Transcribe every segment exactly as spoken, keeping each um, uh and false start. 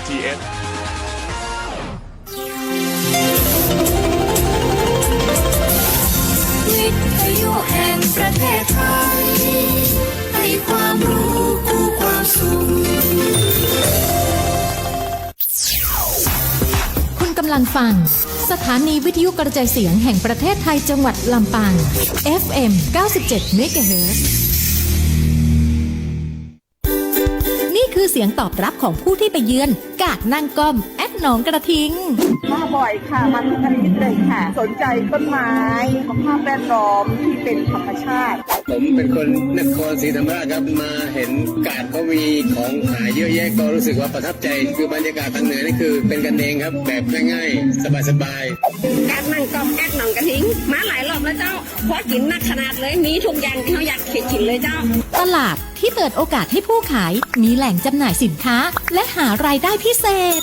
ทีเอส วิทยุแห่งประเทศไทย ให้ความรู้คู่ความสุข คุณกำลังฟัง สถานีวิทยุกระจายเสียงแห่งประเทศไทยจังหวัดลำปาง เอฟเอ็ม เก้าสิบเจ็ด เมกะเฮิรตซ์ นี่คือเสียงตอบรับของผู้ที่ไปเยือน กาดนั่งก้อม แอดหนองกระทิง มาบ่อยค่ะ มาทุกอาทิตย์เลยค่ะ สนใจต้นไม้ สภาพแวดล้อมที่เป็นธรรมชาติ ผมเป็นคนนครศรีธรรมราชครับ มาเห็นกาดเขามีของขายเยอะแยะ ก็รู้สึกว่าประทับใจ คือบรรยากาศทางเหนือนี่คือเป็นกันเองครับ แบบง่ายๆ สบายๆ กาดนั่งก้อม แอดหนองกระทิง มาหลายรอบแล้วเจ้า พอกิ๋นนักขนาดเลย มีทุกอย่างตี้เฮาอยากกิ๋นเลยเจ้า ตลาดที่เปิดโอกาสให้ผู้ขายมีแหล่งจำหน่ายสินค้า และหารายได้พิเศษ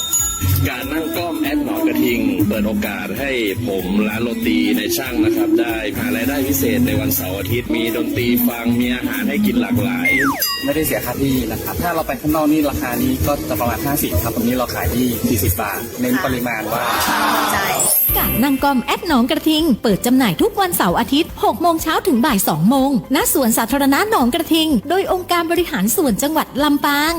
กาดนั่งก้อม แอดหนองกระทิง เปิดโอกาสให้ผมร้านโรตีนายช่างนะครับ ได้หารายได้พิเศษในวันเสาร์อาทิตย์ มีดนตรีฟัง มีอาหารให้กิ๋นหลากหลาย ไม่ได้เสียค่าที่นะครับ ถ้าเราไปข้างนอกนี่ราคานี้ก็จะประมาณห้าสิบครับ ตรงนี้เราขายที่สี่สิบบาท เน้นปริมาณว่า ใช่ กาดนั่งก้อม แอดหนองกระทิง เปิดจำหน่ายทุกวันเสาร์อาทิตย์ หกโมงเช้าถึงบ่ายสองโมง ณ สวนสาธารณะหนองกระทิง โดยองค์การบริหารส่วนจังหวัดลำปาง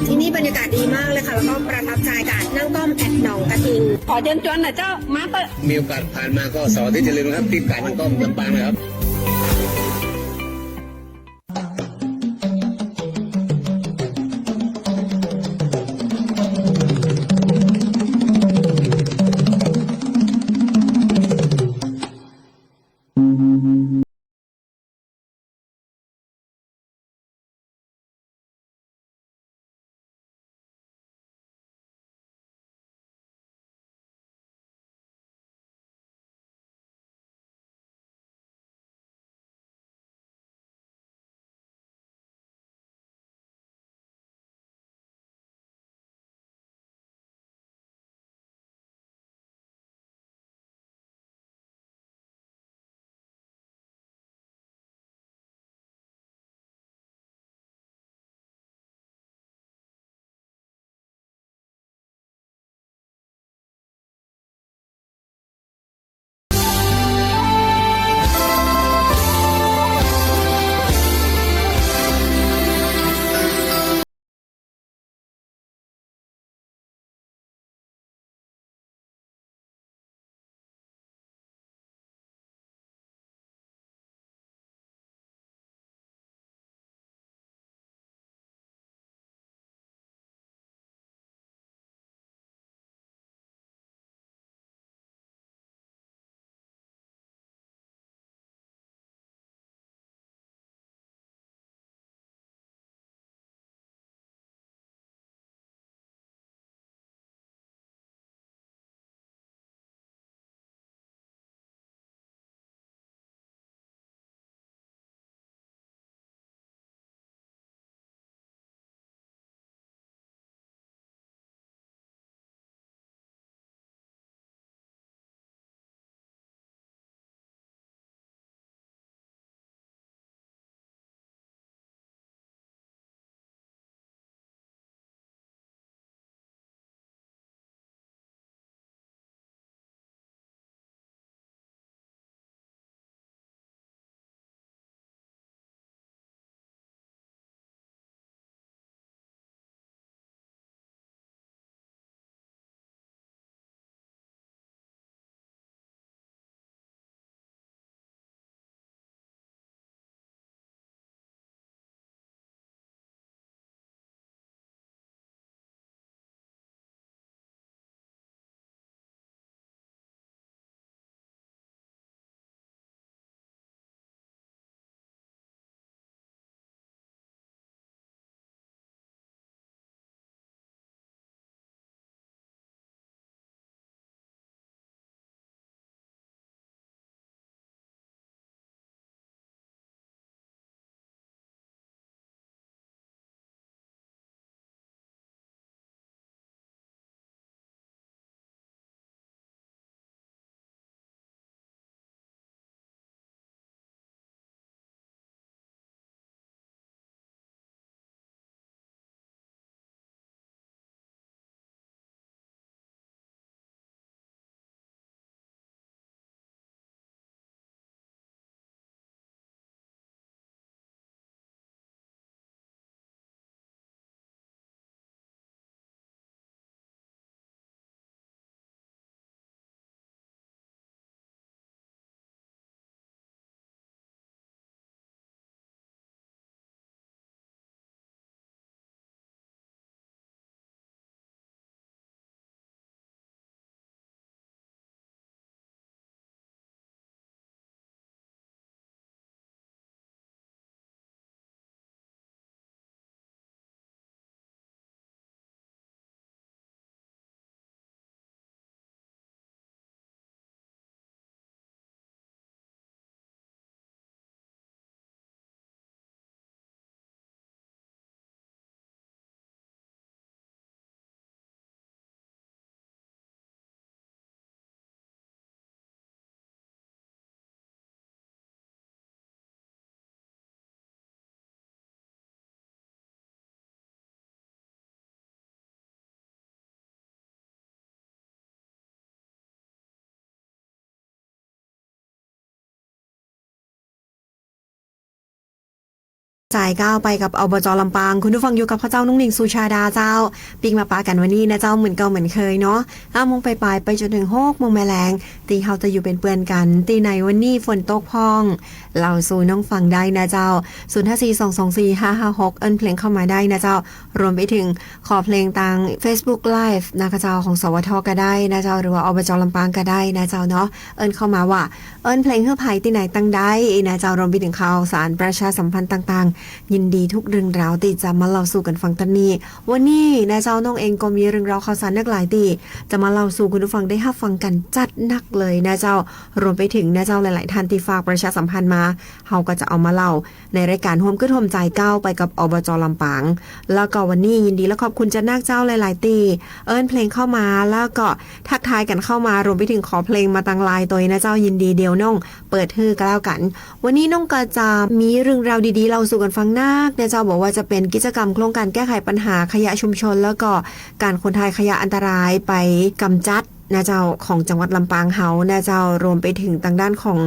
ที่นี่บรรยากาศดีมากเลยค่ะ แล้วก็ประทับใจ กาดนั่งก้อม แอดหนองกระทิง ขอเจิญจวนหน่อยเจ้า มาเต๊อะ มีโอกาสผ่านมาก็เสาร์อาทิตย์อย่าลืมนะครับ ที่กาดนั่งก้อมลำปางนะครับ จ่ายก้าวไปกับ อบจ.ลำปาง คุณผู้ฟังอยู่กับข้าเจ้า น้องหนิง สุชาดาเจ้า ปิ๊กมาปะกั๋นวันนี้นะเจ้า เหมือนเก่าเหมือนเคยเนาะ ห้าโมงปลายๆ ไปจนถึงหกโมงแลง ตี้เฮาจะอยู่เป๋นเปื้อนกั๋น ตี้ในวันนี้ฝนตกพ่อง เล่าสู่น้องฟังได้นะเจ้า ศูนย์ห้าสี่สองสองสี่ห้าห้าหก เอิ้นเพลงเข้ามาได้นะเจ้า รวมไปถึงขอเพลงตาง Facebook Live นะเจ้า ของ สวท ก็ได้นะเจ้า หรือว่า อบจ.ลำปาง ก็ได้นะเจ้าเนาะ เอิ้นเข้ามาว่า เอิ้นเพลงหื้อใผตี้ไหนตังใดนะเจ้า รวมไปถึงข่าวสารประชาสัมพันธ์ต่างๆ ยินดีทุกเรื่องราวตี้จะมาเล่าสู่กั๋นฟังตันนี้ วันนี้นะเจ้า น้องเองก็มีเรื่องราวข่าวสารนักหลายตี้จะมาเล่าสู่คุณผู้ฟังได้ฮับฟังกั๋นจัดหนักเลยนะเจ้า รวมไปถึงนะเจ้า หลายๆ ท่านตี้ฝากประชาสัมพันธ์มา เฮาก็จะเอามาเล่าในรายก๋านฮ่วมกึ๊ดฮ่วมใจ๋ก้าวไปกับ อบจ.ลำปาง แล้วก็วันนี้ยินดีและขอบคุณจัดหนักเจ้าหลายๆ ตี้ เอิ้นเพลงเข้ามา แล้วก็ทักทายกั๋นเข้ามา รวมไปถึงขอเพลงมาตางไลน์ตวยนะเจ้า ยินดี เดี๋ยวน้องเปิดหื้อก็แล้วกั๋น วันนี้น้องก็จะมีเรื่องราวดีๆ เล่าสู่กั๋นฟังนักนะเจ้า บ่ว่าจะเป๋นกิจกรรมโครงก๋านแก้ไขปัญหาขยะชุมชน แล้วก็ก๋านขนถ่ายขยะอันตรายไปก๋ำจัดนะเจ้า ของจังหวัดลำปางเฮานะเจ้า รวมไปถึงตางด้านของ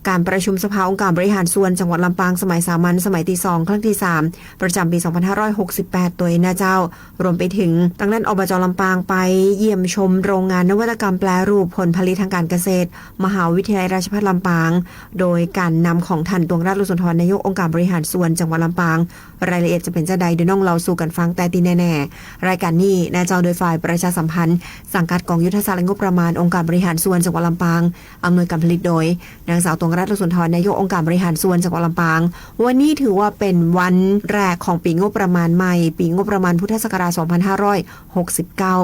ก๋านประชุมสภาองค์การบริหารส่วนจังหวัดลำปาง สมัยสามัญ สมัยตี้สอง ครั้งตี้สาม ประจ๋ำปี๋สองพันห้าร้อยหกสิบแปดตวยนะเจ้า รวมไปถึงตางด้าน อบจ.ลำปาง ไปเยี่ยมชมโรงงานนวัตกรรมแปรรูปผลผลิตทางก๋านเกษตร มหาวิทยาลัยราชภัฏลำปาง โดยก๋านนำของท่าน ตวงราช โลสุนทร นายกองค์การบริหารส่วนจังหวัดลำปาง รายละเอียดจะเป๋นจะใด เดี๋ยวน้องเล่าสู่กั๋นฟัง แต่ตี้แน่ๆ รายก๋านนี้นะเจ้า โดยฝ่ายประชาสัมพันธ์ สังกัดกองยุทธศาสตร์และงบประมาณองค์การบริหารส่วนจังหวัดลำปาง อำนวยก๋านผลิตโดย นางสาว ตวงราช โลสุนทร นายกองค์การบริหารส่วนจังหวัดลำปาง วันนี้ถือว่าเป๋นวันแรกของปี๋งบประมาณใหม่ ปี๋งบประมาณพุทธศักราช สองพันห้าร้อยหกสิบเก้า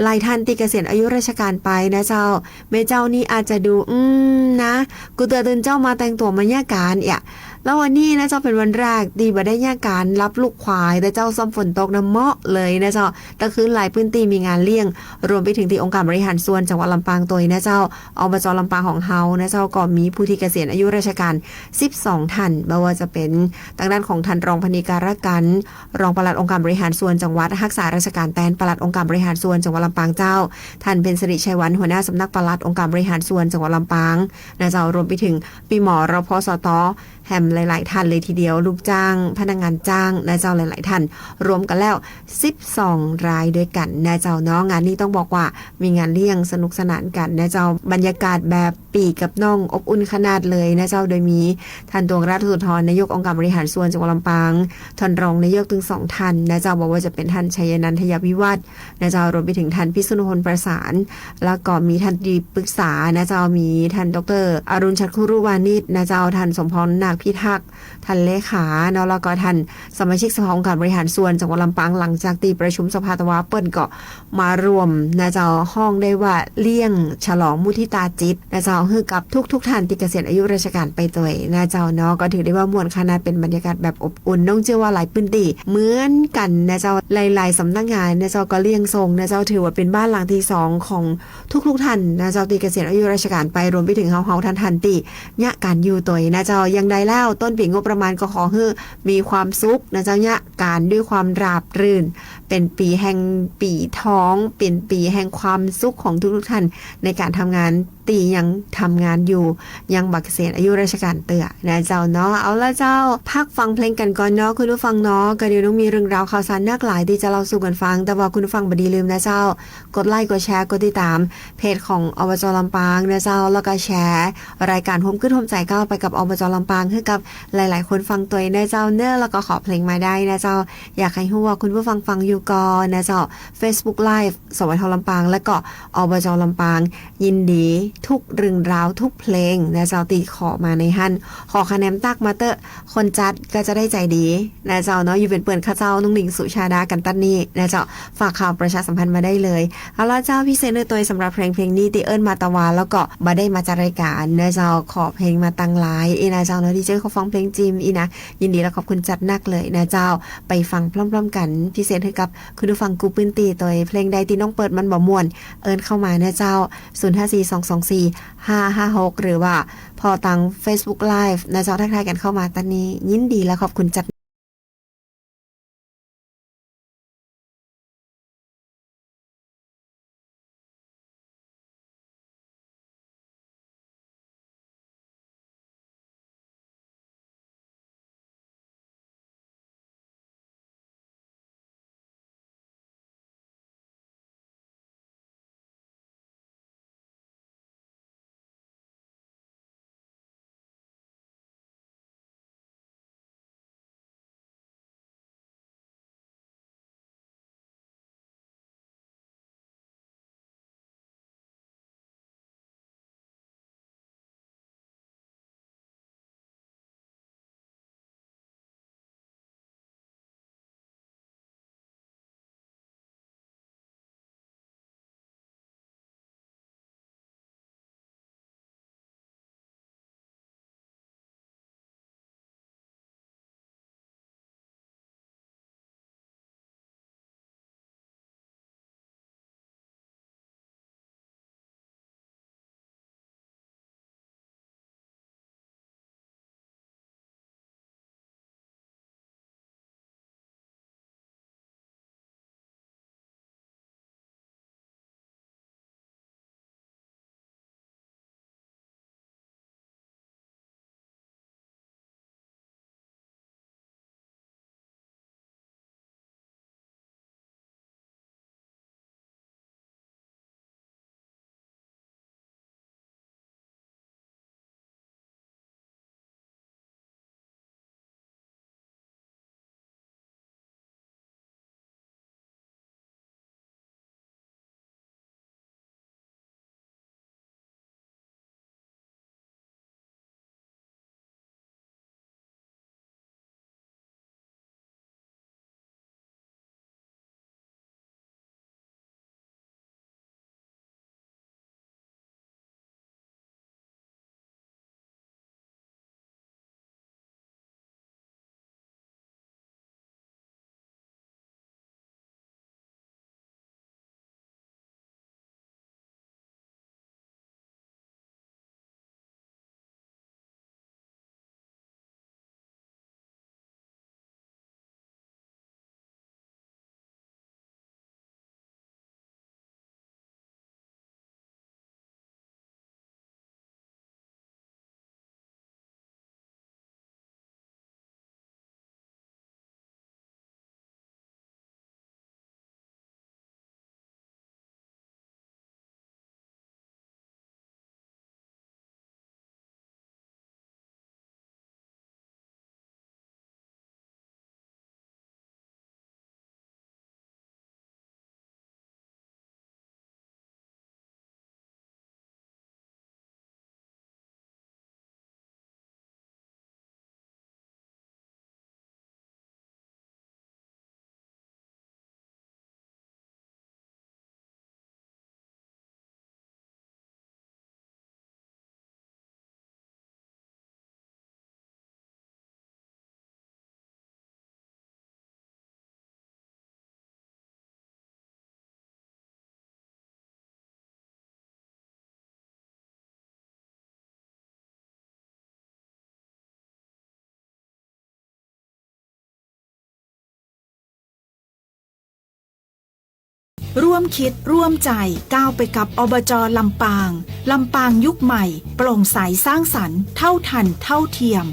หลายท่านตี้เกษียณอายุราชการไปนะเจ้า แม่เจ้านี่อาจจะดู อืม นะ กูเตือนตื่นเจ๊ามาแต่งตั๋วมาเยียะก๋านเอียะ แล้ววันนี้นะเจ้าเป๋นวันแรกตี้บ่ได้เยียะก๋าน รับลูกขวาย แต่เจ้าซ้ำฝนตกนะเหมาะเลยนะเจ้า ตะคืนหลายพื้นตี้มีงานเลี้ยง รวมไปถึงตี้องค์การบริหารส่วนจังหวัดลำปางตวยนะเจ้า อบจ.ลำปางของเฮานะเจ้า ก็มีผู้ตี้เกษียณอายุราชการ สิบสอง ท่าน บ่ว่าจะเป๋นตางด้านของท่านรองพนิกา รักกัน รองปลัดองค์การบริหารส่วนจังหวัด ฮักษาราชก๋านแตนปลัดองค์การบริหารส่วนจังหวัดลำปางเจ้า ท่านเพ็ญสิริ ชัยวัน หัวหน้าสำนักปลัดองค์การบริหารส่วนจังหวัดลำปางนะเจ้า รวมไปถึงปี้หมอ รพสต แหมหลายๆ ท่านเลยทีเดียว ลูกจ้าง พนักงานจ้างนะเจ้า หลายๆ ท่าน รวมกั๋นแล้ว สิบสอง รายด้วยกั๋นนะเจ้าเนาะ งานนี้ต้องบอกว่ามีงานเลี้ยงสนุกสนานกั๋นนะเจ้า บรรยากาศแบบปี้กับน้องอบอุ่นขนาดเลยนะเจ้า โดยมีท่าน ตวงราช โลสุนทร นายกองค์การบริหารส่วนจังหวัดลำปาง ท่านรองนายกตึงสองท่านนะเจ้า บ่ว่าจะเป๋นท่าน ชัยนันท์ ทยวิวัฒน์ นะเจ้า รวมไปถึงท่าน พิษณุพล ประสาน แล้วก็มีท่านตี้ปรึกษานะเจ้า มีท่าน ดอกเตอร์ อรุณ ชัดคุรุวานิชนะเจ้า ท่าน สมพร นาคพิทักษ์ ท่านเลขาเนาะ แล้วก็ท่านสมาชิกสภาองค์การบริหารส่วนจังหวัดลำปาง หลังจากตี้ประชุมสภาตะวา เปิ้นก็มารวมนะเจ้า ฮ้องได้ว่าเลี้ยงฉลองมุทิตาจิตนะเจ้า หื้อกับทุกๆ ท่านตี้เกษียณอายุราชการไปตวยนะเจ้าเนาะ ก็ถือได้ว่าม่วนขนาด เป๋นบรรยากาศแบบอบอุ่น น้องเจื้อว่าหลายพื้นตี้เหมือนกั๋นนะเจ้า หลายๆ สำนักงานนะเจ้า ก็เลี้ยงส่งนะเจ้า ถือว่าเป๋นบ้านหลังตี้สองของทุกๆ ท่านนะเจ้า ตี้เกษียณอายุราชการไป รวมไปถึงเฮาๆ ท่านๆ ตี้เยียะก๋านอยู่ตวยนะเจ้า อย่างใดแล้ว ต้นปี๋งบประมาณก็ขอหื้อมีความสุขนะเจ้า เยียะก๋านด้วยความราบรื่น เป๋นปี๋แห่งปี๋ทอง เป๋นปี๋แห่งความสุขของทุกๆ ท่าน ในก๋านทำงาน ตี้ยังทำงานอยู่ ยังบ่เกษียณอายุราชการเตื้อนะเจ้าเนาะ เอาละเจ้า พักฟังเพลงกั๋นก่อนเนาะคุณผู้ฟังเนาะ ก็เดี๋ยวน้องมีเรื่องราวข่าวสารนักหลายตี้จะเล่าสู่กั๋นฟัง แต่ว่าคุณผู้ฟังบ่ดีลืมนะเจ้า กดไลก์ กดแชร์ กดติดตามเพจของ อบจ.ลำปางนะเจ้า แล้วก็แชร์รายก๋านฮ่วมกึ๊ดฮ่วมใจ๋ก้าวไปกับ อบจ.ลำปาง หื้อกับหลายๆ คนฟังตวยนะเจ้าเนาะ แล้วก็ขอเพลงมาได้นะเจ้า อยากหื้อว่าคุณผู้ฟังฟังอยู่ก่อนะเจ้า Facebook Live สวท.ลำปาง แล้วก็ อบจ.ลำปาง ยินดีทุกเรื่องราวทุกเพลงนะเจ้า ตี้ขอมาในหั้น ขอคะแนนตั๊กมาเต๊อะ คนจัดก็จะได้ใจ๋ดีนะเจ้าเนาะ อยู่เป๋นเปื้อนข้าเจ้า น้องหนิง สุชาดา กั๋นตั๊ดนี้นะเจ้า ฝากข่าวประชาสัมพันธ์มาได้เลย เอาละเจ้า พิเศษเน้อตวยสำหรับเพลงเพลงนี้ตี้เอิ้นมาตะวา แล้วก็บ่ได้มาจัดรายก๋านนะเจ้า ขอเพลงมาตังไลน์อี้นะเจ้าเนาะ ดีเจขอฟังเพลงจิมอี้นะ ยินดีและขอบคุณจัดหนักเลยนะเจ้า ไปฟังพร้อมๆ กั๋น พิเศษหื้อกับคุณผู้ฟังกู้พื้นตี้ตวย เพลงใดตี้น้องเปิดมันบ่ม่วน เอิ้นเข้ามานะเจ้า ศูนย์ห้าสี่สองสองสี่ห้าห้าหก หรือว่าผ่อตาง Facebook Live นะเจ้า ทักทายกั๋นเข้ามาตั๊ดนี้ ยินดีและขอบคุณจัด ร่วมคิดร่วมใจก้าวไปกับ อบจ.ลำปาง ลำปางยุคใหม่ โปร่งใสสร้างสรรค์ เท่าทันเท่าเทียม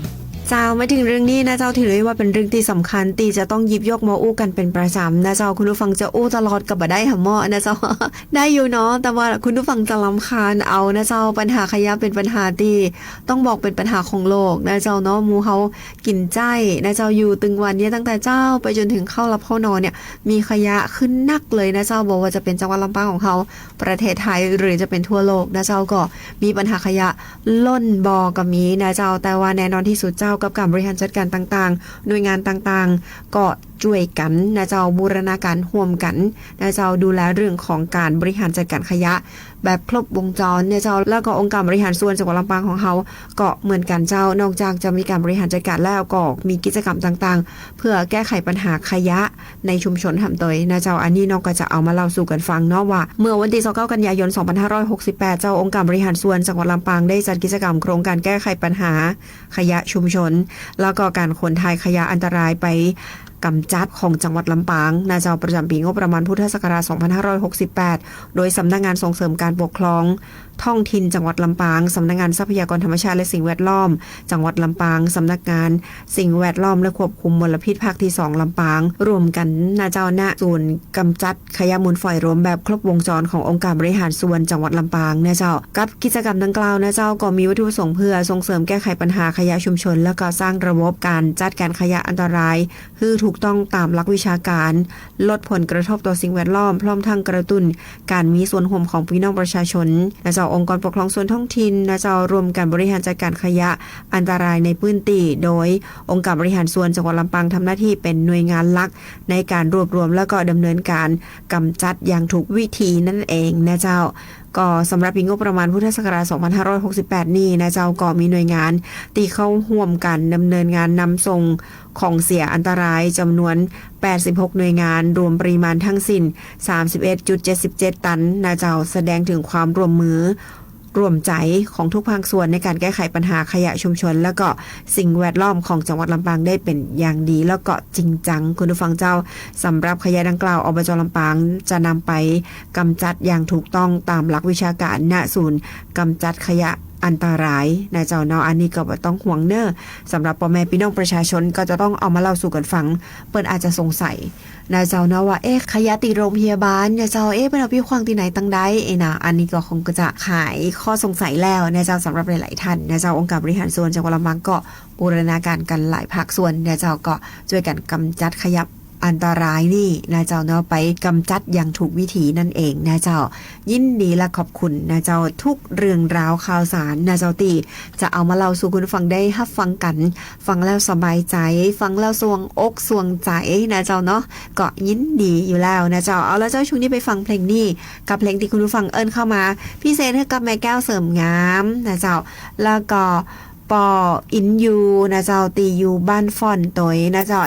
เจ้า มาเถิงเรื่องนี้นะเจ้า ถือได้ว่าเป๋นเรื่องตี้สำคัญตี้จะต้องหยิบยกมาอู้กั๋นเป๋นประจ๋ำนะเจ้า คุณผู้ฟังจะอู้ตลอดก็บ่ได้หาเมาะนะเจ้า ได้อยู่เนาะ แต่ว่าคุณผู้ฟังจะรำคาญเอานะเจ้า ปัญหาขยะเป๋นปัญหาตี้ต้องบอกเป๋นปัญหาของโลกนะเจ้าเนาะ หมู่เฮา กิ๋นใจ๊นะเจ้า อยู่ตึงวันเนี่ย ตั้งแต่เจ๊าไปจ๋นเถิงเข้าหลับเข้านอนเนี่ย มีขยะขึ้นนักเลยนะเจ้า บ่ว่าจะเป๋นจังหวัดลำปางของเฮา ประเทศไทย หรือจะเป๋นทั่วโลกนะเจ้า ก็มีปัญหาขยะล้นบ่อก็มีนะเจ้า แต่ว่าแน่นอนตี้สุดเจ้า กับก๋านบริหารจัดก๋านต่างๆ หน่วยงานต่างๆ ก็จ้วยกั๋นนะเจ้า บูรณาก๋านฮ่วมกั๋นนะเจ้า ดูแลเรื่องของก๋านบริหารจัดก๋านขยะ แบบครบวงจรนะเจ้า แล้วก็องค์การบริหารส่วนจังหวัดลำปางของเฮาก็เหมือนกั๋นเจ้า นอกจากจะมีก๋านบริหารจัดก๋านแล้ว ก็มีกิจกรรมต่างๆ เพื่อแก้ไขปัญหาขยะในชุมชนแหมตวยนะเจ้า อันนี้น้องก็จะเอามาเล่าสู่กั๋นฟังเนาะว่า เมื่อวันตี้ซาวเก้า กันยายน สองพันห้าร้อยหกสิบแปด เจ้า องค์การบริหารส่วนจังหวัดลำปางได้จัดกิจกรรมโครงก๋านแก้ไขปัญหาขยะชุมชน แล้วก็ก๋านขนถ่ายขยะอันตรายไป กำจัดของจังหวัดลำปางนะเจ้า ประจ๋ำปี๋งบประมาณพุทธศักราช สองพันห้าร้อยหกสิบแปด โดยสำนักงานส่งเสริมการปกครองท้องถิ่นจังหวัดลำปาง สำนักงานทรัพยากรธรรมชาติและสิ่งแวดล้อมจังหวัดลำปาง สำนักงานสิ่งแวดล้อมและควบคุมมลพิษภาคตี้สองลำปาง ร่วมกั๋นนะเจ้า ณ ศูนย์กำจัดขยะมูลฝอยรวมแบบครบวงจรขององค์การบริหารส่วนจังหวัดลำปางนะเจ้า กับกิจกรรมดังกล่าวนะเจ้า ก็มีวัตถุประสงค์เพื่อส่งเสริมแก้ไขปัญหาขยะชุมชน แล้วก็สร้างระบบก๋านจัดก๋านขยะอันตราย หื้อถูกต้องต๋ามหลักวิชาก๋าน ลดผลกระทบต่อสิ่งแวดล้อม พร้อมทั้งกระตุ้นก๋านมีส่วนฮ่วมของปี้น้องประชาชนนะเจ้า องค์กรปกครองส่วนท้องถิ่นนะเจ้า ร่วมกั๋นบริหารจัดก๋านขยะอันตรายในพื้นตี้ โดยองค์การบริหารส่วนจังหวัดลำปางทำหน้าตี้เป๋นหน่วยงานหลักในก๋านรวบรวม แล้วก็ดำเนินก๋านกำจัดอย่างถูกวิธีนั่นเองนะเจ้า ก็สำหรับปี๋งบประมาณพุทธศักราช สองพันห้าร้อยหกสิบแปด นี้นะเจ้า ก็มีหน่วยงานตี้เข้าฮ่วมกั๋นดำเนินงานนำส่งของเสียอันตรายจ๋ำนวน แปดสิบหก หน่วยงาน รวมปริมาณทั้งสิ้น สามสิบเอ็ดจุดเจ็ดสิบเจ็ด ตันนะเจ้า แสดงเถิงความร่วมมือร่วมใจ๋ของทุกภาคส่วนในก๋านแก้ไขปัญหาขยะชุมชน แล้วก็สิ่งแวดล้อมของจังหวัดลำปางได้เป๋นอย่างดี แล้วก็จริงจัง คุณผู้ฟังเจ้า สำหรับขยะดังกล่าว อบจ.ลำปางจะนำไปกำจัดอย่างถูกต้องต๋ามหลักวิชาก๋าน ณ ศูนย์กำจัดขยะอันตรายนะเจ้าเนาะ อันนี้ก็บ่ต้องห่วงเน่อ สำหรับป้อแม่ปี้น้องประชาชนก็จะต้องเอามาเล่าสู่กั๋นฟัง เปิ้นอาจจะสงสัยนะเจ้าเนาะว่า เอ๊ะ ขยะตี้โรงพยาบาลนะเจ้า เอ๊ะ เปิ้นเอาไปขว้างตี้ไหนตังใด เอ๊ะนะ อันนี้ก็คงจะไขข้อสงสัยแล้วนะเจ้า สำหรับหลายๆ ท่านนะเจ้า องค์การบริหารส่วนจังหวัดลำปางก็บูรณาก๋านกั๋นหลายภาคส่วนนะเจ้า ก็จ้วยกั๋นกำจัดขยะอันตรายนี้นะเจ้าเนาะ ไปกำจัดอย่างถูกวิธีนั่นเองนะเจ้า ยินดีและขอบคุณนะเจ้า ทุกเรื่องราวข่าวสารนะเจ้า ตี้จะเอามาเล่าสู่คุณผู้ฟังได้ฮับฟังกั๋น ฟังแล้วสบายใจ๋ ฟังแล้วสวงอกสวงใจ๋นะเจ้าเนาะ ก็ยินดีอยู่แล้วนะเจ้า เอาละเจ้า ช่วงนี้ไปฟังเพลงนี้ กับเพลงตี้คุณผู้ฟังเอิ้นเข้ามา พิเศษหื้อกับแม่แก้วเสริมงามนะเจ้า แล้วก็ป้ออินยูนะเจ้า ตี้อยู่บ้านฟ้อนตวยนะเจ้า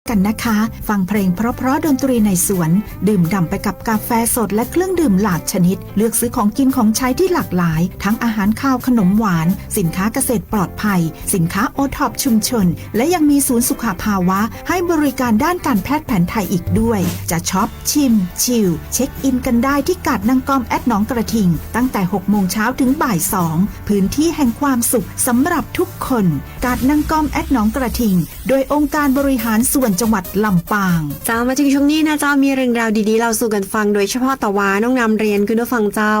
กันนะคะ ฟังเพลงเพราะๆ ดนตรีในสวน ดื่มด่ำไปกับกาแฟสดและเครื่องดื่มหลากชนิด เลือกซื้อของกินของใช้ที่หลากหลาย ทั้งอาหารคาวขนมหวาน สินค้าเกษตรปลอดภัย สินค้าโอท็อปชุมชน และยังมีศูนย์สุขภาวะ ให้บริการด้านการแพทย์แผนไทยอีกด้วย จะช็อป ชิม ชิล เช็คอินกันได้ที่กาดนางกอมแอดหนองกระทิง ตั้งแต่ หกโมงเช้าถึงบ่ายสอง พื้นที่แห่งความสุขสำหรับทุกคน กาดนางกอมแอดหนองกระทิง โดยองค์การบริหารส่วนจังหวัดลำปาง เจ้า มาถึงช่วงนี้นะเจ้า มีเรื่องราวดีๆ เล่าสู่กันฟัง โดยเฉพาะตะวาน้องนำเรียนคุณผู้ฟังเจ้า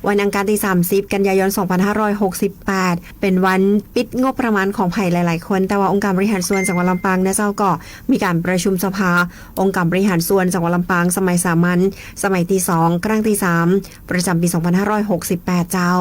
วันอังคารตี้สามสิบ กันยายน สองพันห้าร้อยหกสิบแปด เป๋นวันปิดงบประมาณของใผหลายๆ คน แต่ว่าองค์การบริหารส่วนจังหวัดลำปางนะเจ้า ก็มีการประชุมสภาองค์การบริหารส่วนจังหวัดลำปาง สมัยสามัญ สมัยตี้สอง ครั้งตี้สาม ประจ๋ำปี๋ สองพันห้าร้อยหกสิบแปด เจ้า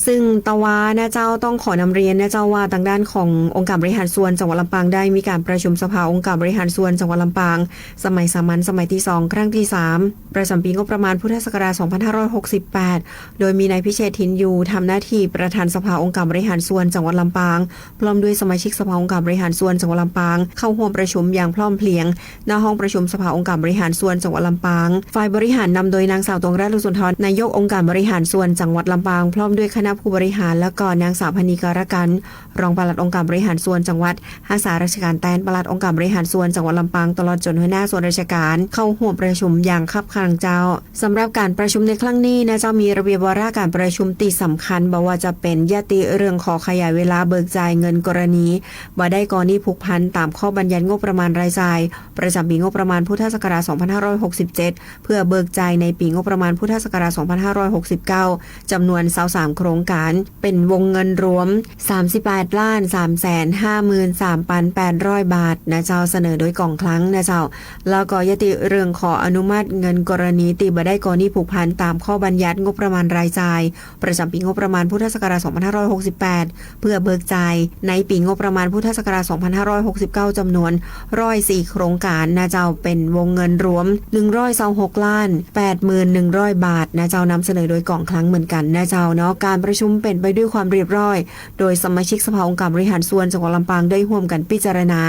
ซึ่งตะวานะเจ้า ต้องขอนำเรียนนะเจ้าว่า ตางด้านขององค์การบริหารส่วนจังหวัดลำปาง ได้มีการประชุมสภาองค์การบริหารส่วนจังหวัดลำปาง สมัยสามัญ สมัยตี้สอง ครั้งตี้สาม ประจ๋ำปี๋งบประมาณพุทธศักราช สองพันห้าร้อยหกสิบแปด โดยมีนายพิเชษฐ์ ถิ่นอยู่ ทำหน้าตี้ประธานสภาองค์การบริหารส่วนจังหวัดลำปาง พร้อมด้วยสมาชิกสภาองค์การบริหารส่วนจังหวัดลำปาง เข้าฮ่วมประชุมอย่างพร้อมเพรียง ณ ห้องประชุมสภาองค์การบริหารส่วนจังหวัดลำปาง ฝ่ายบริหารนำโดยนางสาว ตวงรัตน์ สุนทร นายกองค์การบริหารส่วนจังหวัดลำปาง พร้อมด้วยคณะผู้บริหาร แล้วก็นางสาว พรรณี กรกันต์ รองปลัดองค์การบริหารส่วนจังหวัด ฮักษาราชก๋านแตนปลัดองค์การบริหารส่วนจังหวัดลำปาง ตลอดจ๋นหัวหน้าส่วนราชก๋าน เข้าฮ่วมประชุมอย่างคับข้างเจ้า สำหรับก๋านประชุมในครั้งนี้นะเจ้า มีระเบียบวาระก๋านประชุมตี้สำคัญ บ่ว่าจะเป๋นยติเรื่องขอขยายเวลาเบิกจ่ายเงินกรณี บ่ได้ก่อหนี้ผูกพันต๋ามข้อบัญญัติงบประมาณรายจ่าย ประจ๋ำปี๋งบประมาณพุทธศักราช สองพันห้าร้อยหกสิบเจ็ด เพื่อเบิกจ่ายในปี๋งบประมาณพุทธศักราช สองพันห้าร้อยหกสิบเก้า จ๋ำนวนซาวสามโครงก๋าน เป๋นวงเงินรวม สามสิบแปดล้านสามแสนห้าหมื่นสามพันแปดร้อยบาทนะเจ้า เสนอโดยก๋องคลังนะเจ้า แล้วก็ยติเรื่องขออนุมัติเงินกรณีตี้บ่ได้ก่อหนี้ผูกพันต๋ามข้อบัญญัติงบประมาณรายจ่าย ประจ๋ำปี๋งบประมาณพุทธศักราช สองพันห้าร้อยหกสิบแปด เพื่อเบิกจ่ายในปี๋งบประมาณพุทธศักราช สองพันห้าร้อยหกสิบเก้า จ๋ำนวน ร้อยสี่โครงก๋านนะเจ้า เป๋นวงเงินรวม หนึ่งร้อยซาวหกล้านแปดหมื่นหนึ่งร้อยบาทนะเจ้า นำเสนอโดยก๋องคลังเหมือนกั๋นนะเจ้าเนาะ ก๋านประชุมเป๋นไปด้วยความเรียบร้อย โดยสมาชิกสภาองค์การบริหารส่วนจังหวัดลำปางได้ฮ่วมกั๋นพิจารณา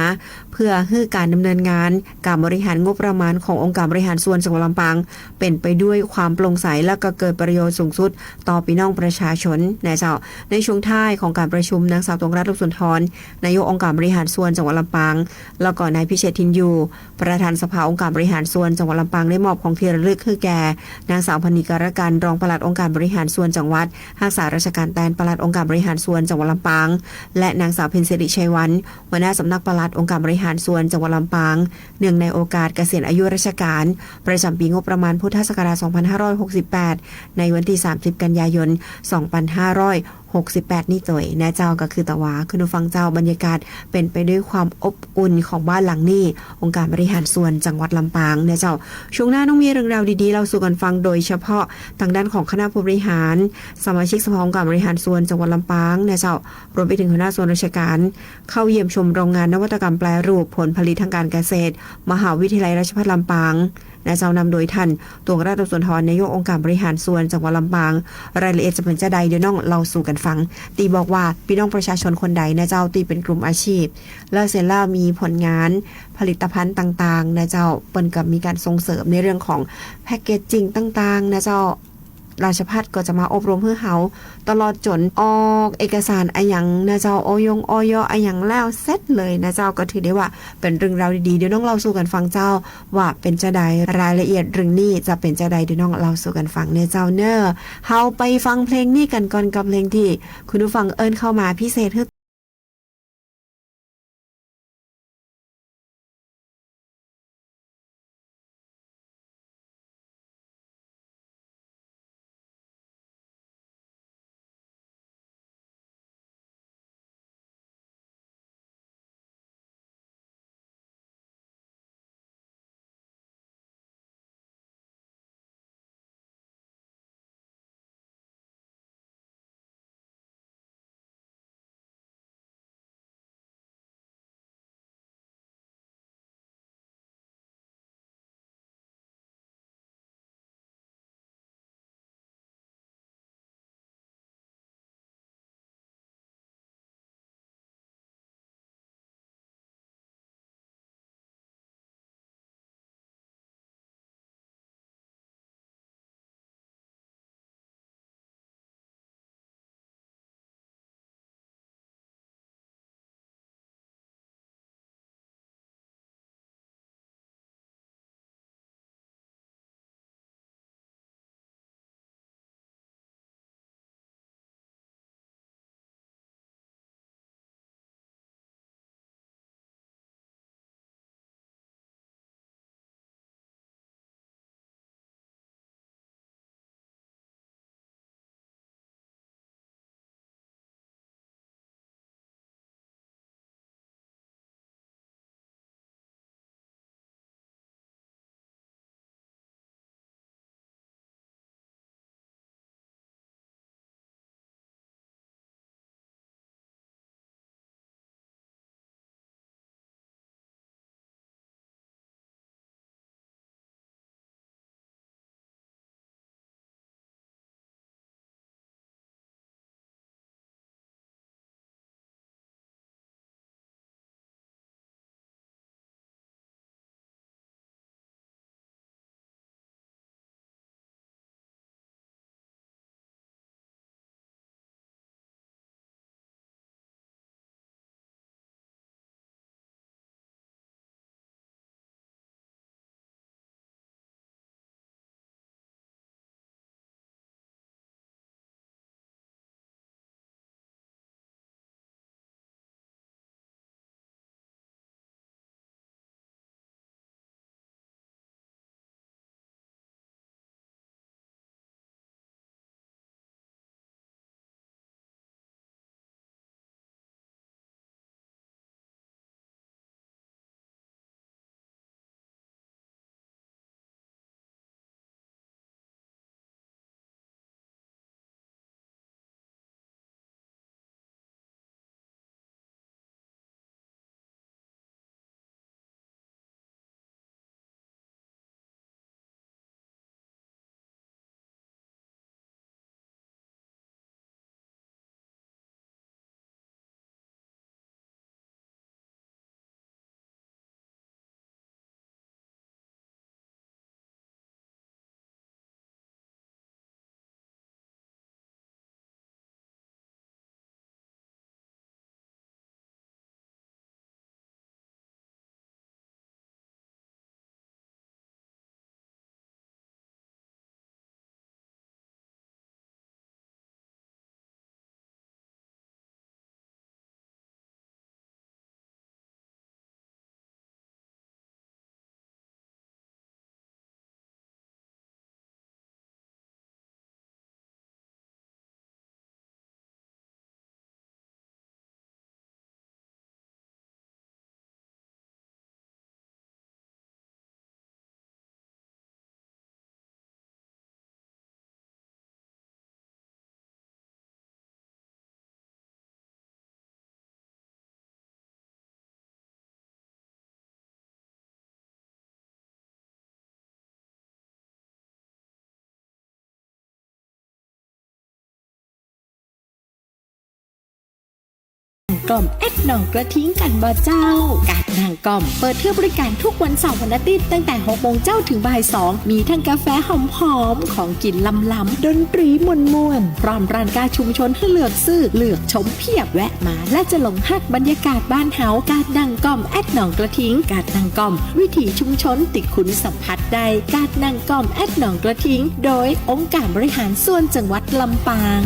เพื่อหื้อก๋านดำเนินงาน ก๋านบริหารงบประมาณขององค์การบริหารส่วนจังหวัดลำปาง เป๋นไปด้วยความโปร่งใส และก็เกิดประโยชน์สูงสุดต่อปี้น้องประชาชนนะเจ้า ในช่วงท้ายของก๋านประชุม นางสาว ตวงรัตน์ สุนทร นายกองค์การบริหารส่วนจังหวัดลำปาง แล้วก็นายพิเชษฐ์ ถิ่นอยู่ ประธานสภาองค์การบริหารส่วนจังหวัดลำปาง ได้มอบของตี้ระลึกหื้อแก่ นางสาว พรรณี กรกันต์ รองปลัดองค์การบริหารส่วนจังหวัด ฮักษาราชก๋านแตนปลัดองค์การบริหารส่วนจังหวัดลำปาง และนางสาว เพ็ญศิริ ชัยวรรณ หัวหน้าสำนักปลัดองค์การบริหารส่วนจังหวัดลำปาง เนื่องในโอกาสเกษียณอายุราชก๋าน ประจ๋ำปี๋งบประมาณพุทธศักราช สองพันห้าร้อยหกสิบแปด ในวันตี้สามสิบ กันยายน สองพันห้าร้อยหกสิบแปด นี้โตยนะเจ้า ก็คือตะวาคุณผู้ฟังเจ้า บรรยากาศเป๋นไปด้วยความอบอุ่นของบ้านหลังนี้ องค์การบริหารส่วนจังหวัดลำปางนะเจ้า ช่วงหน้าน้องมีเรื่องราวดีๆ เล่าสู่กั๋นฟัง โดยเฉพาะตางด้านของคณะผู้บริหาร สมาชิกสภาองค์การบริหารส่วนจังหวัดลำปางนะเจ้า รวมไปเถิงหัวหน้าส่วนราชก๋าน เข้าเยี่ยมชมโรงงานนวัตกรรมแปรรูปผลผลิตทางการเกษตร มหาวิทยาลัยราชภัฏลำปางนะเจ้า นำโดยต้าน ตวงรัตน์ สุนทร นายกองค์การบริหารส่วนจังหวัดลำปาง รายละเอียดจะเป๋นจาใด เดี๋ยวน้องเล่าสู่กั๋นฟัง ตี้บอกว่าปี้น้องประชาชนคนใดนะเจ้า ตี้เป๋นกลุ่มอาชีพ แล้วเสร็จแล้วมีผลงานผลิตภัณฑ์ต่างๆ นะเจ้า เปิ้นก็มีก๋านส่งเสริมในเรื่องของแพ็กเกจจิ้งต่างๆ นะเจ้า ราชภัฏก็จะมาอบรมหื้อเฮา ตลอดจ๋นออกเอกสารอะหยังนะเจ้า อยง อย อะหยังแล้วเสร็จเลยนะเจ้า ก็ถือได้ว่าเป๋นเรื่องราวดีๆ เดี๋ยวน้องเล่าสู่กั๋นฟังเจ้า ว่าเป๋นจาใด รายละเอียดเรื่องนี้จะเป๋นจาใด เดี๋ยวน้องเล่าสู่กั๋นฟังเน่อเจ้าเน่อ เฮาไปฟังเพลงนี้กั๋นก่อน กับเพลงตี้คุณผู้ฟังเอิ้นเข้ามาพิเศษหื้อ ก๋อมแอดหนองกระทิงกั๋นบ่เจ้า ก๋าดนั่งก๋อม เปิดหื้อบริก๋านกู้วันเสาร์วันอาทิตย์ ตั้งแต่หกโมงเจ๊าเถิงบ่ายสอง มีตึงก๋าแฟหอมๆ ของกิ๋นล้ำๆ ดนตรีม่วนๆ พร้อมร้านก๊าชุมชนหื้อเลือกซื้อ เลือกชมเพียบ แวะมาและจะหลงฮักบรรยากาศบ้านเฮา ก๋าดนั่งก๋อมแอดหนองกระทิง ก๋าดนั่งก๋อม วิถีชุมชนตี้คุณสัมผัสได้ ก๋าดนั่งก๋อมแอดหนองกระทิง โดยองค์การบริหารส่วนจังหวัดลำปาง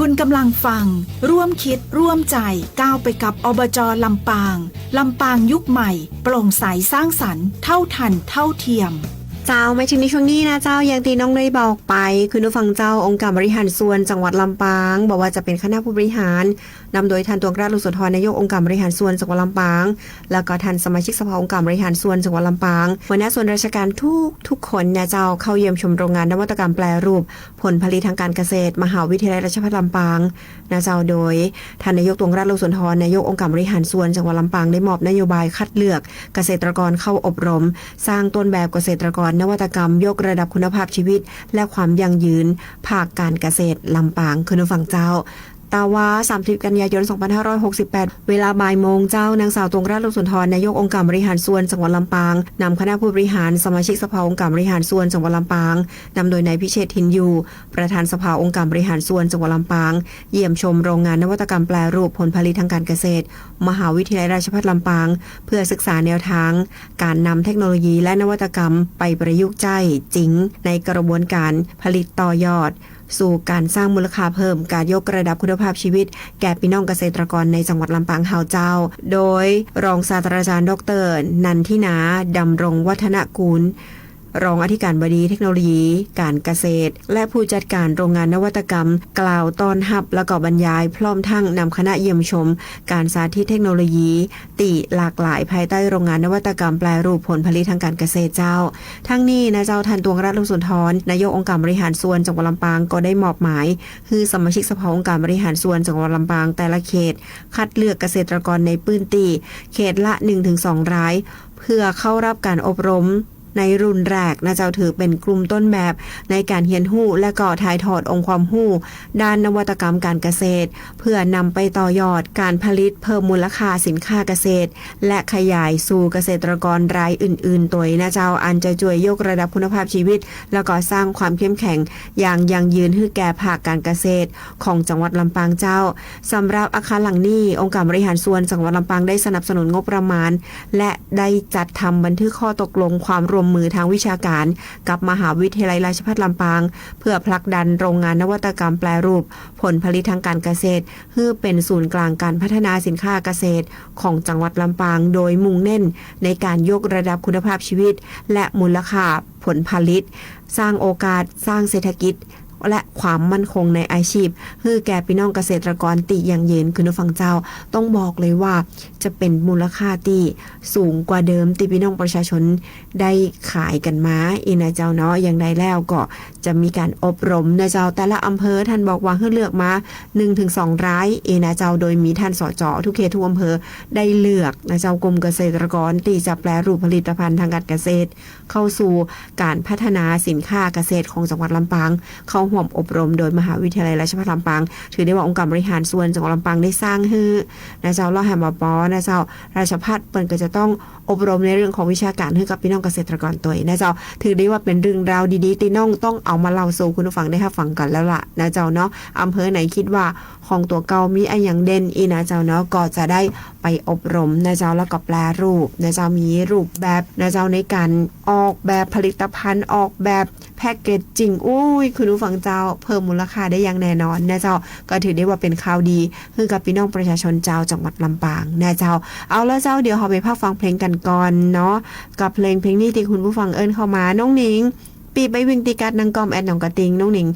คุณกำลังฟัง ร่วมคิดร่วมใจ ก้าวไปกับ อบจ. ลำปาง ลำปางยุคใหม่ โปร่งใสสร้างสรรค์ เท่าทันเท่าเทียม เจ้า มาเถิงในช่วงนี้นะเจ้า อย่างตี้น้องได้บอกไป คุณผู้ฟังเจ้า องค์การบริหารส่วนจังหวัดลำปาง บ่ว่าจะเป๋นคณะผู้บริหาร นำโดยท่าน ตวงราช ลุงสุนทร นายกองค์การบริหารส่วนจังหวัดลำปาง แล้วก็ท่านสมาชิกสภาองค์การบริหารส่วนจังหวัดลำปาง หัวหน้าส่วนราชการทุกๆ คนนะเจ้า เข้าเยี่ยมชมโรงงานนวัตกรรมแปรรูปผลผลิตทางการเกษตร มหาวิทยาลัยราชภัฏลำปางนะเจ้า โดยท่านนายก ตวงราช ลุงสุนทร นายกองค์การบริหารส่วนจังหวัดลำปาง ได้มอบนโยบายคัดเลือกเกษตรกรเข้าอบรม สร้างต้นแบบเกษตรกรนวัตกรรม ยกระดับคุณภาพชีวิต และความยั่งยืน ภาคการเกษตรลำปาง คุณผู้ฟังเจ้า ตะวา สามสิบ กันยายน สองพันห้าร้อยหกสิบแปด เวลาบ่ายโมงเจ้า นางสาว ตวงราช ลุงสุนทร นายกองค์การบริหารส่วนจังหวัดลำปาง นำคณะผู้บริหาร สมาชิกสภาองค์การบริหารส่วนจังหวัดลำปาง นำโดยนายพิเชษฐ์ ถิ่นอยู่ ประธานสภาองค์การบริหารส่วนจังหวัดลำปาง เยี่ยมชมโรงงานนวัตกรรมแปรรูปผลผลิตทางการเกษตร มหาวิทยาลัยราชภัฏลำปาง เพื่อศึกษาแนวทาง ก๋านนำเทคโนโลยีและนวัตกรรมไปประยุกต์ใจ๊จริงในกระบวนก๋านผลิตต่อยอด สู่ก๋านสร้างมูลค่าเพิ่ม ก๋านยกระดับคุณภาพชีวิต แก่ปี้น้องเกษตรกรในจังหวัดลำปางเฮาเจ้า โดยรองศาสตราจารย์ ดอกเตอร์ นันทินา ดำรงวัฒนกูล รองอธิการบดีเทคโนโลยีก๋านเกษตร และผู้จัดก๋านโรงงานนวัตกรรม กล่าวต้อนฮับ แล้วก็บรรยาย พร้อมทั้งนำคณะเยี่ยมชมก๋านสาธิตเทคโนโลยี ตี้หลากหลายภายใต้โรงงานนวัตกรรมแปรรูปผลผลิตทางการเกษตรเจ้า ทั้งนี้นะเจ้า ท่าน ตวงราช ลุงสุนทร นายกองค์การบริหารส่วนจังหวัดลำปาง ก็ได้มอบหมายหื้อสมาชิกสภาองค์การบริหารส่วนจังหวัดลำปางแต่ละเขต คัดเลือกเกษตรกรในพื้นตี้เขตละ หนึ่งถึงสอง ราย เพื่อเข้ารับก๋านอบรมในรุ่นแรกนะเจ้า ถือเป๋นกลุ่มต้นแบบในก๋านเฮียนฮู้ และก็ถ่ายทอดองค์ความฮู้ด้านนวัตกรรมก๋านเกษตร เพื่อนำไปต่อยอดก๋านผลิตเพิ่มมูลค่าสินค้าเกษตร และขยายสู่เกษตรกรรายอื่นๆ ตวยนะเจ้า อันจะจ้วยยกระดับคุณภาพชีวิต แล้วก็สร้างความเข้มแข็งอย่างยั่งยืนหื้อแก่ภาคก๋านเกษตรของจังหวัดลำปางเจ้า สำหรับอาคารหลังนี้ องค์การบริหารส่วนจังหวัดลำปางได้สนับสนุนงบประมาณ และได้จัดทำบันทึกข้อตกลงความร่วมมือทางวิชาการกับมหาวิทยาลัยราชภัฏลำปาง เพื่อผลักดันโรงงานนวัตกรรมแปรรูปผลผลิตทางการเกษตร หื้อเป๋นศูนย์กลางก๋านพัฒนาสินค้าเกษตรของจังหวัดลำปาง โดยมุ่งเน้นในก๋านยกระดับคุณภาพชีวิต และมูลค่าผลผลิต สร้างโอกาส สร้างเศรษฐกิจ และความมั่นคงในอาชีพ หื้อแก่ปี้น้องเกษตรกรตี้ยั่งยืน คุณผู้ฟังเจ้า ต้องบอกเลยว่าจะเป๋นมูลค่าตี้สูงกว่าเดิมตี้ปี้น้องประชาชนได้ขายกั๋นมา อี้นะเจ้าเนาะ อย่างใดแล้วก็จะมีก๋านอบรมนะเจ้า แต่ละอำเภอท่านบอกว่าหื้อเลือกมา หนึ่งถึงสอง ราย อี้นะเจ้า โดยมีท่าน สจ. ทุกเขตทุกอำเภอได้เลือกนะเจ้า กลุ่มเกษตรกรตี้จะแปรรูปผลิตภัณฑ์ทางก๋านเกษตร เข้าสู่ก๋านพัฒนาสินค้าเกษตรของจังหวัดลำปาง เข้าฮ่วมอบรมโดยมหาวิทยาลัยราชภัฏลำปาง ถือได้ว่าองค์การบริหารส่วนจังหวัดลำปางได้สร้างหื้อนะเจ้า แล้วแหมปอปอนะเจ้า ราชภัฏเปิ้นก็จะต้องอบรมในเรื่องของวิชาการหื้อกับปี้น้องเกษตรกรตวยนะเจ้า ถือได้ว่าเป๋นเรื่องราวดีๆ ตี้น้องต้องเอามาเล่าสู่คุณผู้ฟังได้ฮับฟังกั๋นแล้วล่ะนะเจ้าเนาะ อำเภอไหนคิดว่า ของตั๋วเก่ามีอะหยังเด่นอี้นะเจ้าเนาะ ก็จะได้ไปอบรมนะเจ้า แล้วก็แปรรูปนะเจ้า มีรูปแบบนะเจ้า ในก๋านออกแบบผลิตภัณฑ์ ออกแบบแพ็กเกจจิง อุ้ย คุณผู้ฟังเจ้า เพิ่มมูลค่าได้อย่างแน่นอนนะเจ้า ก็ถือได้ว่าเป๋นข่าวดีหื้อกับปี้น้องประชาชนเจ้าจังหวัดลำปางนะเจ้า เอาละเจ้า เดี๋ยวเฮาไปพักฟังเพลงกั๋นก่อนเนาะ กับเพลงเพลงนี้ตี้คุณผู้ฟังเอิ้นเข้ามา น้องหนิง ปี้ไปวิ่งตี้ก๋าดนั่งก๋อมแอดหนองกระทิง น้องหนิง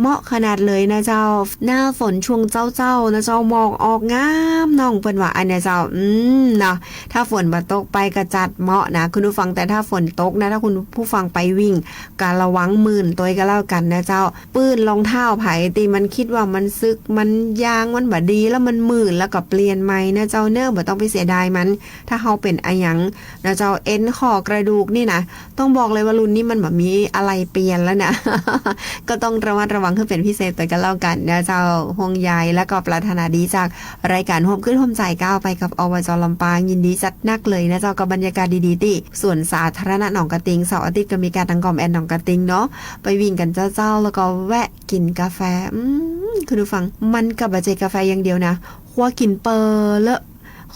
เหมาะขนาดเลยนะเจ้า หน้าฝนช่วงเจ๊าๆ นะเจ้า หมอกออกงาม น้องเปิ้นว่าอั้นนะเจ้า อืม เนาะ ถ้าฝนบ่ตกไปก็จัดเหมาะนะคุณผู้ฟัง แต่ถ้าฝนตกนะ ถ้าคุณผู้ฟังไปวิ่งก็ระวังมื่นตวยก็แล้วกั๋นนะเจ้า ปื้นรองเท้าใผตี้มันคิดว่ามันสึก มันยางมันบ่ดี แล้วมันมื่น แล้วก็เปลี่ยนใหม่นะเจ้าเนาะ บ่ต้องไปเสียดายมัน ถ้าเฮาเป๋นอะหยังนะเจ้า เอ็นข้อกระดูกนี่นะ ต้องบอกเลยว่ารุ่นนี้มันบ่มีอะไรเปลี่ยนแล้วนะ ก็ต้องระมัดระวัง ฟังหื้อเป๋นพิเศษตวยกั๋นแล้วกั๋นนะเจ้า ห่วงใยและก็ปรารถนาดีจากรายก๋านฮ่วมกึ๊ดฮ่วมใจ๋ก้าวไปกับ อบจ ลำปาง ยินดีจัดหนักเลยนะเจ้า กับบรรยากาศดีๆ ตี้สวนสาธารณะหนองกระติง เสาร์อาทิตย์ก็มีก๋านตังก๋อมแอ่นหนองกระติงเนาะ ไปวิ่งกั๋นเจ้าๆ แล้วก็แวะกิ๋นกาแฟ อืม คุณผู้ฟัง มันก็บ่ใจ้กาแฟอย่างเดียวนะ คว้ากิ๋นเปอเลอะ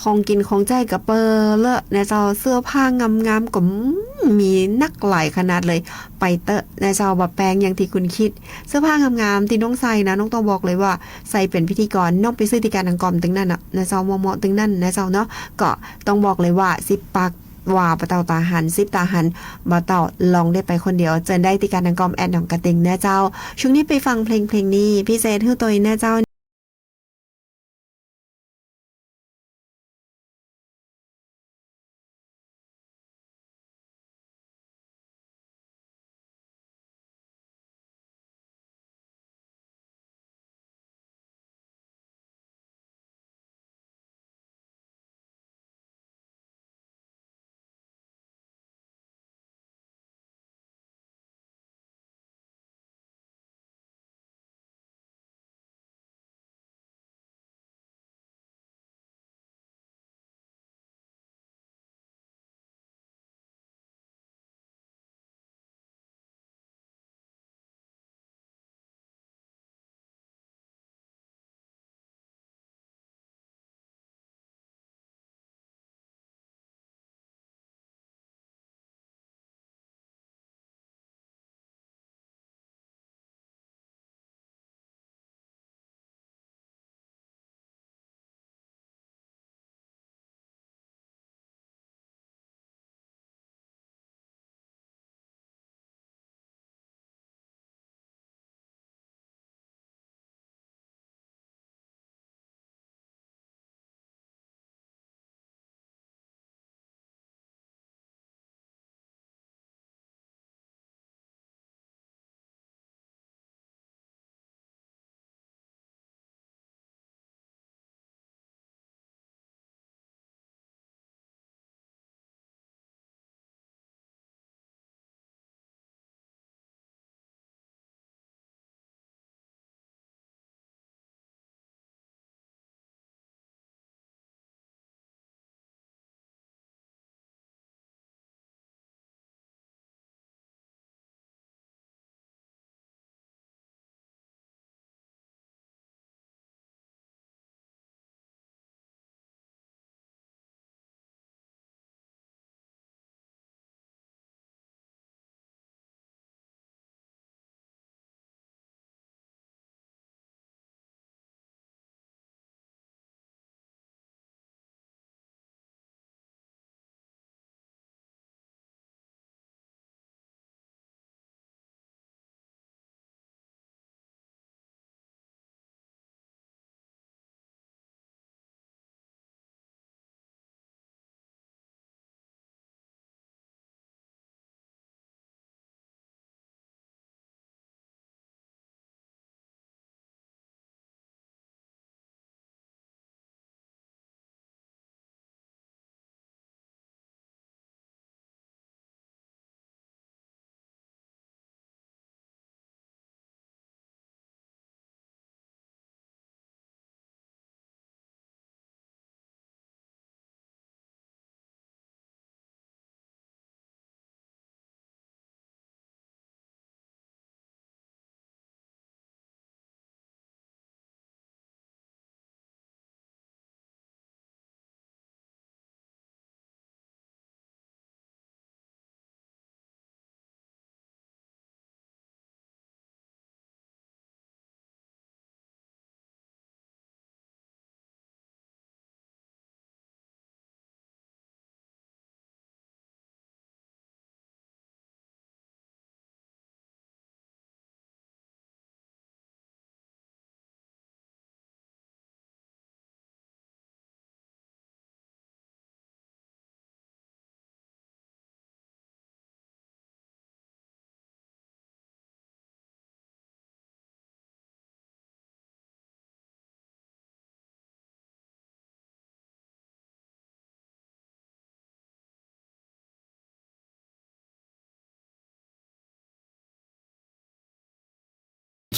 ของกิ๋นของใจ๊ก็เปอเลอะนะเจ้า เสื้อผ้างามๆ ก็ อืม มีนักหลายขนาดเลย ไปเต๊อะนะเจ้า บ่แปงอย่างตี้คุณกึ๊ด เสื้อผ้างามๆ ตี้น้องใส่นะ น้องต้องบอกเลยว่าใส่เป๋นพิธีกร น้องไปซื้อตี้ก๋านตังก๋อมตึงนั้นน่ะนะเจ้า เหมาะๆ ตึงนั้นนะเจ้าเนาะ ก็ต้องบอกเลยว่าสิบปากว่าบ่เต้าต๋าหัน สิบต๋าหันบ่เต้า ลองได้ไปคนเดียว เจิญได้ตี้ก๋านตังก๋อมแอ่นหนองกระติงนะเจ้า ช่วงนี้ไปฟังเพลงเพลงนี้พิเศษหื้อตวยนะเจ้า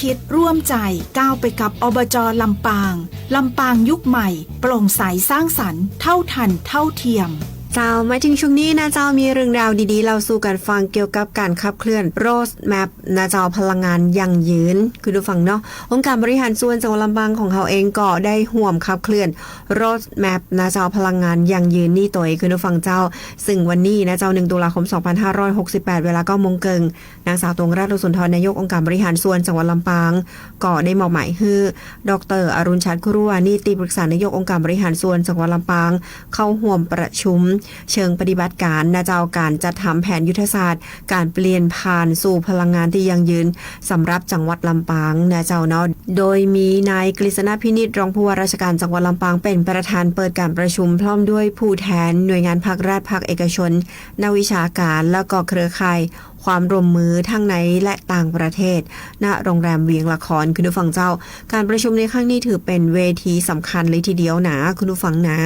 คิดร่วมใจก้าวไปกับ อบจ. ลำปาง ลำปางยุคใหม่ โปร่งใสสร้างสรรค์ เท่าทันเท่าเทียม เจ้า มาเถิงช่วงนี้นะเจ้า มีเรื่องราวดีๆ เล่าสู่กั๋นฟังเกี่ยวกับก๋านขับเคลื่อน Roadmap นะเจ้า พลังงานยั่งยืน คุณผู้ฟังเนาะ องค์การบริหารส่วนจังหวัดลำปางของเฮาเองก็ได้ฮ่วมขับเคลื่อน Roadmap นะเจ้า พลังงานยั่งยืนนี้ตวย คุณผู้ฟังเจ้า ซึ่งวันนี้นะเจ้า หนึ่ง ตุลาคม สองพันห้าร้อยหกสิบแปด เวลา เก้า โมงเกิ่ง นางสาว ตวงรัตน์ อุสุนทร นายกองค์การบริหารส่วนจังหวัดลำปาง ก็ได้มอบหมายหื้อ ดอกเตอร์ อรุณชัด คุรุวานิช ตี้ปรึกษานายกองค์การบริหารส่วนจังหวัดลำปาง เข้าฮ่วมประชุมเชิงปฏิบัติก๋านนะเจ้า ก๋านจัดทำแผนยุทธศาสตร์ ก๋านเปลี่ยนผ่านสู่พลังงานตี้ยั่งยืน สำหรับจังหวัดลำปางนะเจ้าเนาะ โดยมีนายกฤษณะ พินิจ รองผู้ว่าราชการจังหวัดลำปาง เป๋นประธานเปิดก๋านประชุม พร้อมด้วยผู้แทนหน่วยงานภาครัฐ ภาคเอกชน นักวิชาก๋าน แล้วก็เครือข่าย ความร่วมมือทั้งในและต่างประเทศ ณ โรงแรมเวียงละคร คุณผู้ฟังเจ้า ก๋านประชุมในครั้งนี้ถือเป๋นเวทีสำคัญเลยทีเดียวหนา คุณผู้ฟังหนา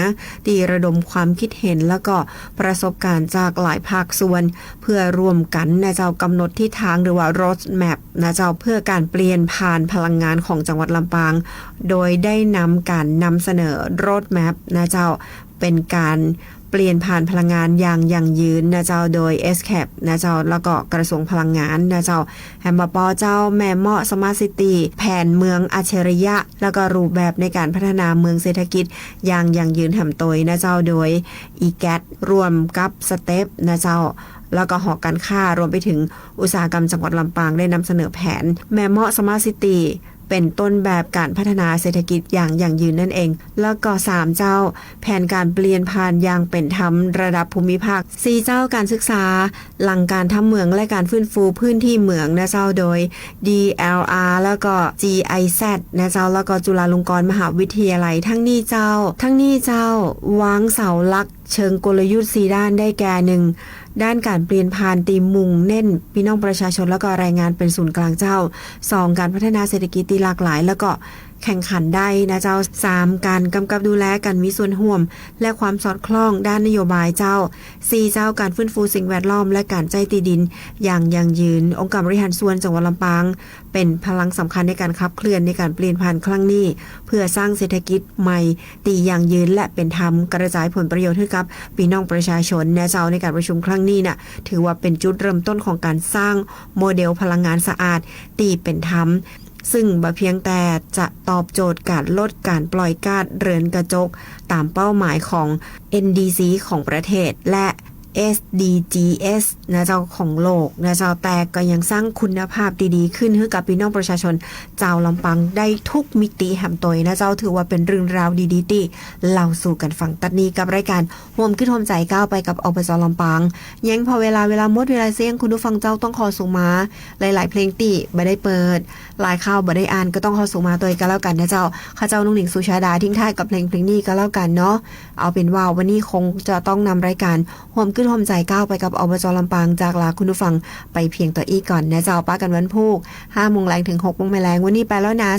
ตี้ระดมความคิดเห็นแล้วก็ประสบการณ์จากหลายภาคส่วน เพื่อร่วมกั๋นนะเจ้า กำหนดทิศทางหรือว่า Roadmap นะเจ้า เพื่อก๋านเปลี่ยนผ่านพลังงานของจังหวัดลำปาง โดยได้นำก๋านนำเสนอ Roadmap นะเจ้า เป๋นก๋านเปลี่ยนผ่านพลังงานอย่างยั่งยืนนะเจ้า โดย เอสแคป นะเจ้า แล้วก็กระทรวงพลังงานนะเจ้า แหมบ่ปอเจ้า แม่เมาะ Smart City แผนเมืองอัจฉริยะ แล้วก็รูปแบบในก๋านพัฒนาเมืองเศรษฐกิจอย่างยั่งยืนแหมตวยนะเจ้า โดย อีแกท ร่วมกับ สเต็ป นะเจ้า แล้วก็หอก๋านค้า รวมไปเถิงอุตสาหกรรมจังหวัดลำปาง ได้นำเสนอแผน แม่เมาะ Smart City เป๋นต้นแบบก๋านพัฒนาเศรษฐกิจอย่างยั่งยืนนั่นเอง แล้วก็ สาม เจ้า แผนก๋านเปลี่ยนผ่านอย่างเป๋นธรรมระดับภูมิภาค สี่ เจ้า ก๋านศึกษาหลังก๋านทำเหมืองและก๋านฟื้นฟูพื้นที่เหมืองนะเจ้า โดย ดีแอลอาร์ แล้วก็ จีไอแซด นะเจ้า แล้วก็จุฬาลงกรณ์มหาวิทยาลัย ทั้งนี้เจ้า ทั้งนี้เจ้า วางเสาหลักเชิงกลยุทธ์สี่ด้าน ได้แก่ หนึ่ง ด้านก๋านเปลี่ยนผ่านตี้มุ่งเน้นปี้น้องประชาชน แล้วก็แรงงานเป๋นศูนย์กลางเจ้า สอง ก๋านพัฒนาเศรษฐกิจตี้หลากหลาย แล้วก็แข่งขันได้นะเจ้า สาม ก๋านกำกับดูแลก๋านมีส่วนฮ่วม และความสอดคล้องด้านนโยบายเจ้า สี่ เจ้า ก๋านฟื้นฟูสิ่งแวดล้อม และก๋านใจ๊ตี้ดินอย่างยั่งยืน องค์การบริหารส่วนจังหวัดลำปาง เป๋นพลังสำคัญในก๋านขับเคลื่อนในก๋านเปลี่ยนผ่านครั้งนี้ เพื่อสร้างเศรษฐกิจใหม่ตี้ยั่งยืนและเป๋นธรรม กระจายผลประโยชน์หื้อกับปี้น้องประชาชนนะเจ้า ในก๋านประชุมครั้งนี้น่ะ ถือว่าเป๋นจุดเริ่มต้นของก๋านสร้างโมเดลพลังงานสะอาดตี้เป๋นธรรม ซึ่งบ่เพียงแต่จะตอบโจทย์ก๋านลดก๋านปล่อยก๊าซเรือนกระจก ต๋ามเป้าหมายของ เอ็นดีซี ของประเทศ และ เอสดีจีเอส นะเจ้า ของโลกนะเจ้า แต่ก็ยังสร้างคุณภาพตี้ดีขึ้นหื้อกับปี้น้องประชาชนจาวลำปางได้ทุกมิติแหมตวยนะเจ้า ถือว่าเป๋นเรื่องราวดีๆ ตี้เล่าสู่กั๋นฟังตัดนี้กับรายก๋าน ฮ่วมกึ๊ดฮ่วมใจ๋ก้าวไปกับ อบจ. ลำปาง ยังผ่อเวลา เวลาหมด เวลาเสี้ยง คุณผู้ฟังเจ้าต้องขอส่งมา หลายๆ เพลงตี้บ่ได้เปิด หลายข่าวบ่ได้อ่าน ก็ต้องขอส่งมาตวยกั๋นแล้วกั๋นนะเจ้า ข้าเจ้านุ่งหนิง สุชาดา ทิ้งท้ายกับเพลงเพลงนี้ก็แล้วกั๋นเนาะ เอาเป๋นว่าวันนี้คงจะต้องนำรายก๋าน ฮ่วมกึ๊ดฮ่วมใจ๋ก้าวไปกับ อบจ. ลำปาง จากลาคุณผู้ฟังไปเพียงเต้าอี้ก่อนนะเจ้า ปะกั๋นวันพูก ห้าโมงแลงเถิง หกโมงแลง วันนี้ไปแล้วนะ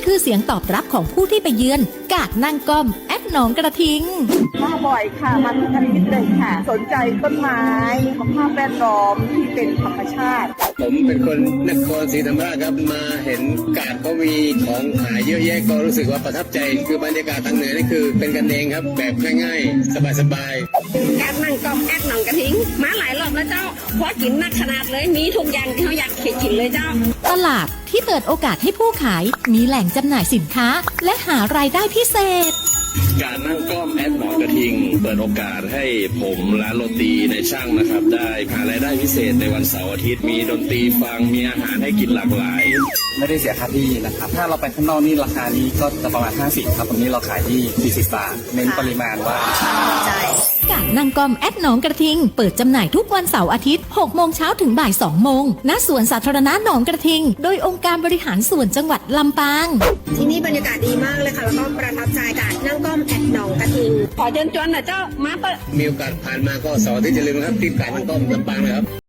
คือเสียงตอบรับของผู้ที่ไปเยือน กาดนั่งก้อม แอดหนองกระทิง มาบ่อยค่ะ มาทุกอาทิตย์เลยค่ะ สนใจต้นไม้ สภาพแวดล้อมที่เป็นธรรมชาติ ผมเป็นคนนครศรีธรรมราชครับ มาเห็นกาดเขามีของขายเยอะแยะ ก็รู้สึกว่าประทับใจ คือบรรยากาศทางเหนือนี่คือเป็นกันเองครับ แบบง่ายๆ สบายๆ กาดนั่งก้อม แอดหนองกระทิง มาหลายรอบแล้วเจ้า พอกิ๋นนักขนาดเลย มีทุกอย่างตี้เฮาอยากกิ๋นเลยเจ้า ตลาดที่เปิดโอกาสให้ผู้ขายมีแหล่งจำหน่ายสินค้า และหารายได้พิเศษ กาดนั่งก้อม แอดหนองกระทิง เปิดโอกาสให้ผมร้านโรตีนายช่างนะครับ ได้หารายได้พิเศษในวันเสาร์อาทิตย์ มีดนตรีฟัง มีอาหารให้กิ๋นหลากหลาย ไม่ได้เสียค่าที่นะครับ ถ้าเราไปข้างนอกนี่ราคานี้ก็จะประมาณห้าสิบครับ ตรงนี้เราขายที่สี่สิบบาท เน้นปริมาณว่า กาดนั่งก้อม แอดหนองกระทิง เปิดจำหน่ายทุกวันเสาร์อาทิตย์ หกโมงเช้าถึงบ่ายสองโมง ณ สวนสาธารณะหนองกระทิง โดยองค์การบริหารส่วนจังหวัดลำปาง ที่นี่บรรยากาศดีมากเลยค่ะ แล้วก็ประทับใจกาดนั่งก้อม แอดหนองกระทิง ขอเชิญชวนหน่อยเจ้า มาเต๊อะ มีโอกาสผ่านมาก็เสาร์อาทิตย์อย่าลืมนะครับ ที่กาดนั่งก้อมลำปางนะครับ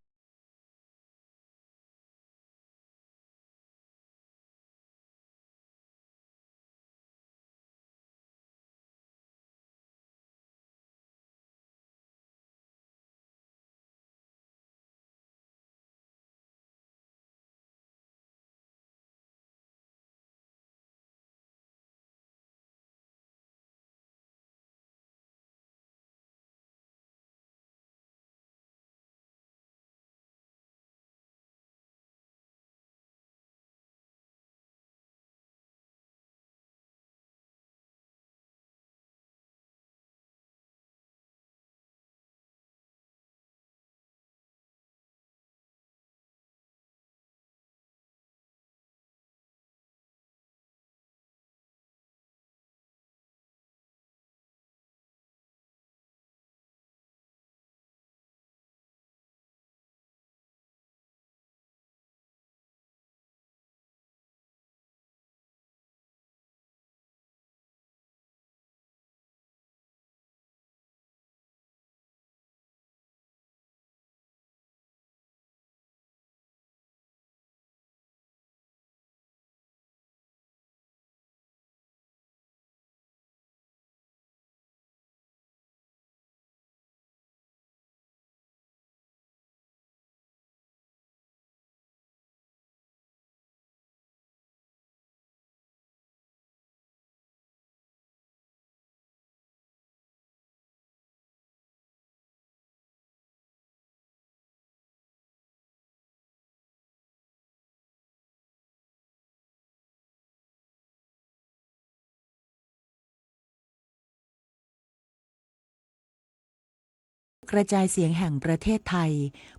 กระจายเสียงแห่งประเทศไทย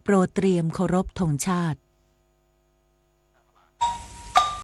โปรดเตรียมเคารพธงชาติ